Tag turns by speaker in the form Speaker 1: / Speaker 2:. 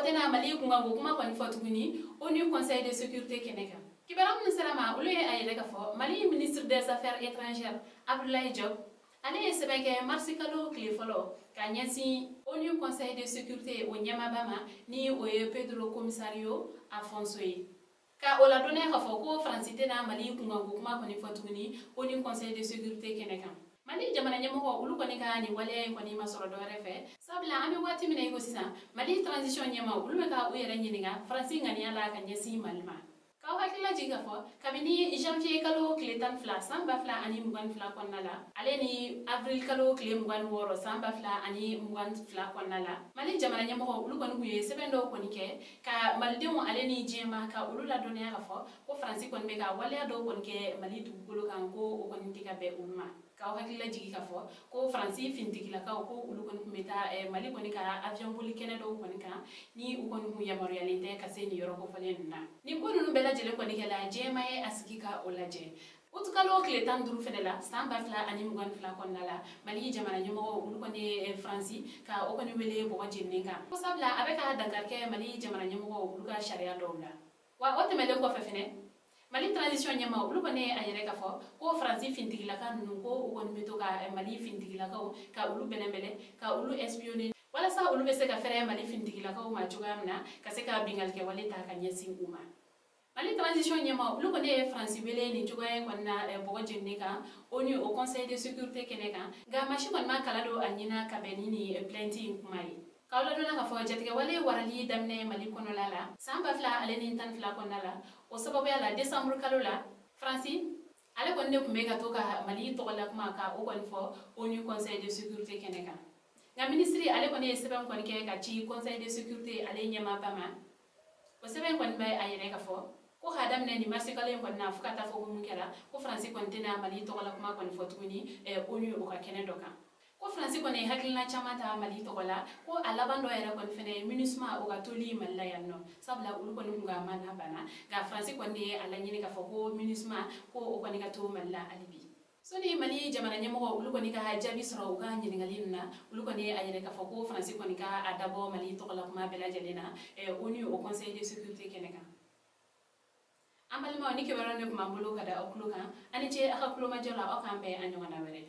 Speaker 1: tɛna Mali kunkanko kuma kɔni fɔ tuguni ONU Conseil de sécurité kɛnɛ kan. Kibaruya minnu sera ma, olu ye a yɛrɛ k'a fɔ Mali ministre des Affaires étrangères Abdoulaye Diop, ale ye sɛbɛn kɛ marisi kalo tile fɔlɔ ka ɲɛsin ONU Conseil de sécurité o ɲɛmaaba ma, ni o ye Pedro Commissario Afonso ye, ka o ladɔnniya k'a fɔ ko Faransi tɛna Mali kunkanko kuma kɔni fɔ tuguni ONU Conseil de sécurité kɛnɛ kan. Mali jamana ɲɛmɔgɔ olu kɔni ka nin waleya in kɔni ma sɔrɔ dɔwɛrɛ fɛ, sabula an bɛ waati min na i ko sisan, Mali transition ɲɛma olu bɛ ka u yɛrɛ ɲininka Faransi ŋaniya la ka ɲɛsin Mali ma. K'aw hakili lajigin k'a fɔ kabini janvier kalo tile 12 san 2022 kɔnɔna la, ale ni avril kalo tile 26 san 2022 kɔnɔna la, Mali jamana ɲɛmɔgɔ olu kɔni tun ye sɛbɛn dɔw kɔni kɛ ka malidenw ale ni diɲɛma ka olu ladɔnniya k'a fɔ ko Faransi kɔni bɛ ka waleya dɔw kɔni kɛ Mali dugukolo kan, ko o kɔni tɛ ka bɛn olu ma. K'aw hakili lajigin k'a fɔ ko Faransi finitigilakaw ko olu kɔni tun bɛ taa Mali kɔni ka avion boli kɛnɛ dɔw kɔni kan, ni u kɔni tun yamaruyalen tɛ ka se nin yɔrɔ kofɔlen ninnu na. Nin ko ninnu bɛɛ lajɛlen kɔni kɛla, diɲɛma ye a sigi ka o lajɛ. Utukalo tile 15 fɛnɛ la san 2022 kɔnɔna la, Mali jamana ɲɛmɔgɔw olu kɔni ye Faransi ka o kɔni wele bɔgɔ jeninen kan, ko sabula a bɛ ka dankari kɛ Mali jamana ɲɛmɔgɔw olu ka sariya dɔw la. Wa o tɛmɛlen kɔfɛ fɛnɛ, Mali transition ɲɛma olu kɔni ye a yɛrɛ k'a fɔ ko Faransi fintigilaka ninnu, ko u kɔni bɛ to ka Mali fintigilakaw ka olu bɛlɛnbɛlɛn, ka olu espionner, walasa olu bɛ se ka fɛrɛ Mali fintigilakaw ma cogoya min na, ka se ka binkannikɛwale ta ka ɲɛsin u ma. Mali transition ɲɛma olu kɔni ye Faransi wele nin cogoya in kɔni na bɔgɔ jeninen kan ONU au Conseil de sécurité kɛnɛ kan, nka maa si kɔni ma kala don a ɲin na ka bɛn ni nin plainte in kuma ye. K'aw ladɔnna k'a fɔ jatigɛwale warali daminɛ Mali kɔnɔla la san 2012 kɔnɔna la, o sababuya la, décembre kalo la, Faransi ale kɔni de tun bɛ ka to ka Mali tɔgɔla kuma ka o kɔni fɔ ONU Conseil de sécurité kɛnɛ kan. Nka minisiri ale kɔni ye sɛbɛn kɔni kɛ ka ci Conseil de sécurité ale ɲɛmaaba ma. O sɛbɛn kɔni bɛ a yɛrɛ k'a fɔ ko k'a daminɛ nin marisi kalo in kɔni na fo ka taa fɔ ko mun kɛra, ko Faransi kɔni tɛna Mali tɔgɔla kuma kɔni fɔ tuguni ONU o ka kɛnɛ dɔ kan, ko Faransi kɔni ye hakilina caman ta Mali tɔgɔ la, ko a laban dɔ yɛrɛ kɔni fɛnɛ ye MINUSMA o ka toli Mali la yan nɔ, sabula olu kɔni kun ka mana banna, nka Faransi kɔni ye a laɲini k'a fɔ ko MINUSMA ko o kɔni ka to Mali la hali bi. Sɔni Mali jamana ɲɛmɔgɔ olu kɔni ka jaabi sɔrɔ u ka ɲininkali ninnu na, olu kɔni ye a yɛrɛ k'a fɔ ko Faransi kɔni ka a dabɔ Mali tɔgɔla kuma bɛɛ lajɛlen na ONU au Conseil de sécurité kɛnɛ kan. An balimaw, ni kibaruya de tun b'an bolo ka da aw tulo kan. Aw ni ce aw ka kulomajɔ la. Aw k'an bɛn a ɲɔgɔnna wɛrɛ.